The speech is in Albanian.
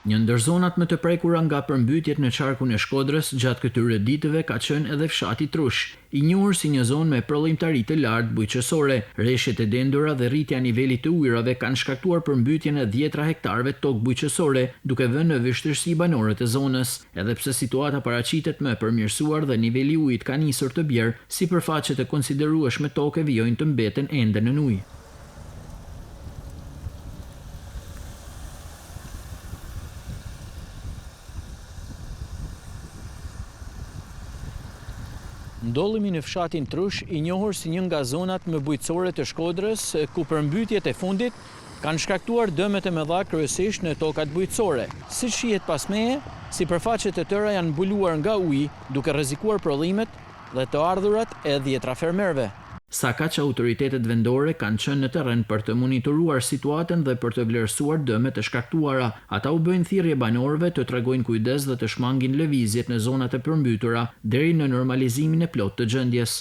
Një ndër zonat më të prekura nga përmbytjet në qarkun e Shkodrës gjatë këtyre ditëve ka qenë edhe fshati Trush, i njohur si një zonë me prodhimtari të lartë bujqësore. Reshjet e dendura dhe rritja e nivelit të ujërave kanë shkaktuar përmbytjen e dhjetra hektarëve tokë bujqësore, duke vënë në vështirësi banorët e zonës. Edhe pse situata paraqitet më e përmirësuar dhe niveli i ujit ka nisur të bjerë, sipërfaqe të konsiderueshme toke vijojnë të mbeten ende nën ujë. Ndodhemi në fshatin Trush, i njohur si një nga zonat më bujqësore të Shkodrës, ku përmbytjet e fundit kanë shkaktuar dëme të mëdha kryesisht në tokat bujqësore. Siç shihet pas meje, sipërfaqe të tëra janë mbuluar nga uji, duke rrezikuar prodhimet dhe të ardhurat e dhjetra fermerëve. Sakaq autoritetet vendore kanë qenë në terren për të monitoruar situatën dhe për të vlerësuar dëmet e shkaktuara. Ata u bëjnë thirrje banorëve të tregojnë kujdes dhe të shmangin lëvizjet në zonat e përmbytura deri në normalizimin e plotë të gjendjes.